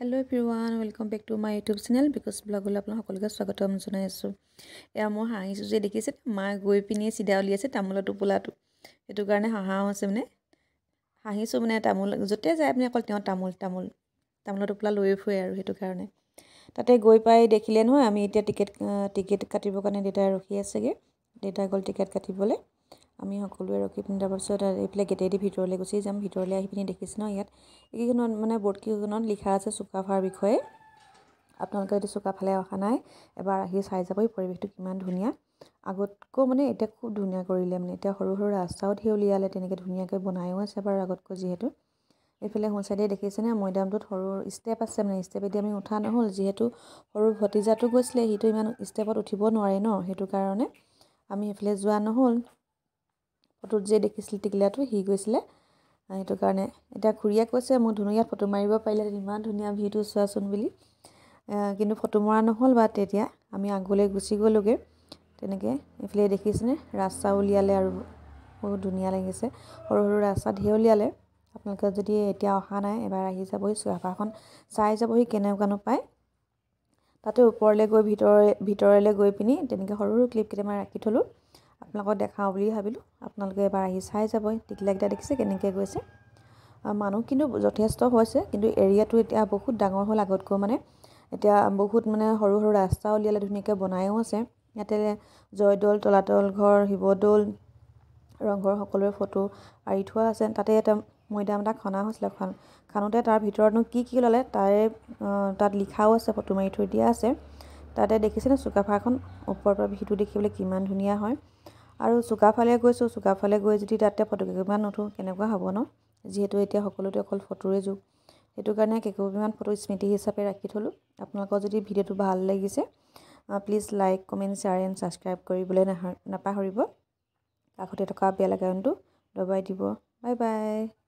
Hello everyone, welcome back to my YouTube channel because ব্লগলৈ আপোনালোক সকলোকে স্বাগতম জনাইছোঁ। এয়া মই হাঁহিছোঁ যে দেখিছে, মা গৈ পিনি চিধা উলিয়াইছে তামোলৰ টোপোলাটো, সেইটো কাৰণে হাঁহা হৈছে, মানে হাঁহিছোঁ। মানে তামোল য'তে যায় মানে অকল তেওঁ তামোল তামোল তামোলৰ টোপোলা লৈ ফুৰে আৰু সেইটো কাৰণে। তাতে গৈ পাই দেখিলে নহয়, আমি এতিয়া টিকেট কাটিবৰ কাৰণে দেউতাই ৰখি আছেগৈ। দেউতাই গ'ল টিকেট কাটিবলৈ, আমি সকলোৱে ৰখি পিনি তাৰপাছত এইফালে গেটেদি ভিতৰলৈ গুচি যাম। ভিতৰলৈ আহি পিনি দেখিছে ন, ইয়াত এইকেইখনত মানে বৰ্ডকেইখনত লিখা আছে চুকাফাৰ বিষয়ে। আপোনালোকে যদি চুকাফালে অহা নাই, এবাৰ আহি চাই যাবহি, পৰিৱেশটো কিমান ধুনীয়া। আগতকৈ মানে এতিয়া খুব ধুনীয়া কৰিলে, মানে এতিয়া সৰু সৰু ৰাস্তাও ধেৰ উলিয়ালে, তেনেকৈ ধুনীয়াকৈ বনায়ো আছে বাৰু আগতকৈ যিহেতু। এইফালে সোঁ চাইডে দেখিছেনে মৈদামটোত সৰু ষ্টেপ আছে, মানে ষ্টেপেদি আমি উঠা নহ'ল, যিহেতু সৰু ভতিজাটো গৈছিলে, সিটো ইমান ষ্টেপত উঠিব নোৱাৰে ন, সেইটো কাৰণে আমি সেইফালে যোৱা নহ'ল। ফটোত যে দেখিছিল টিকলাটো, সি গৈছিলে, সেইটো কাৰণে। এতিয়া খুৰীয়ে কৈছে মোক, ধুনু ইয়াত ফটো মাৰিব পাৰিলে, ইমান ধুনীয়া ভিউটো চোৱাচোন বুলি। কিন্তু ফটো মৰা নহ'ল বা তেতিয়া আমি আগলৈ গুচি গ'লোগৈ তেনেকৈ। এইফালে দেখিছেনে ৰাস্তা উলিয়ালে আৰু বহুত ধুনীয়া লাগিছে, সৰু সৰু ৰাস্তা ধেৰ উলিয়ালে। আপোনালোকে যদি এতিয়া অহা নাই, এবাৰ আহি যাবহি, চুকাফাখন চাই যাবহি কেনেকুৱানো পায়। তাতে ওপৰলৈ গৈ ভিতৰলৈ গৈ পিনি তেনেকৈ সৰু সৰু ক্লিপ কেইটামান ৰাখি থ'লোঁ, আপোনালোকক দেখাওঁ বুলি ভাবিলোঁ। আপোনালোকে এবাৰ আহি চাই যাবহি। টিকলাকেইটা দেখিছে কেনেকৈ গৈছে। মানুহ কিন্তু যথেষ্ট হৈছে, কিন্তু এৰিয়াটো এতিয়া বহুত ডাঙৰ হ'ল আগতকৈ, মানে এতিয়া বহুত মানে সৰু সৰু ৰাস্তা উলিয়ালে, ধুনীয়াকৈ বনায়ো আছে। ইয়াতে জয়দৌল, তলাতল ঘৰ, শিৱদৌল, ৰংঘৰ সকলোৰে ফটো আঁৰি থোৱা আছে। তাতে এটা মৈদাম এটা খনা হৈছিলে, খানোতে তাৰ ভিতৰতনো কি কি ওলালে তাৰে তাত লিখাও আছে, ফটো মাৰি থৈ দিয়া আছে। তাতে দেখিছেনে চুকাফাখন ওপৰৰ পৰা ভিউটো দেখিবলৈ কিমান ধুনীয়া হয়। আৰু চুকাফালে গৈছোঁ, চুকাফালে গৈ যদি তাতে ফটো কেইকপিমান নুঠোঁ কেনেকুৱা হ'ব ন, যিহেতু এতিয়া সকলোতে অকল ফটোৰে যুগ, সেইটো কাৰণে কেইকপিমান ফটো স্মৃতি হিচাপে ৰাখি থ'লোঁ। আপোনালোকৰ যদি ভিডিঅ'টো ভাল লাগিছে, please like, comment, share and subscribe কৰিবলৈ নাপাহৰিব। কাষতে থকা বেল আইকনটো দবাই দিব। Bye bye.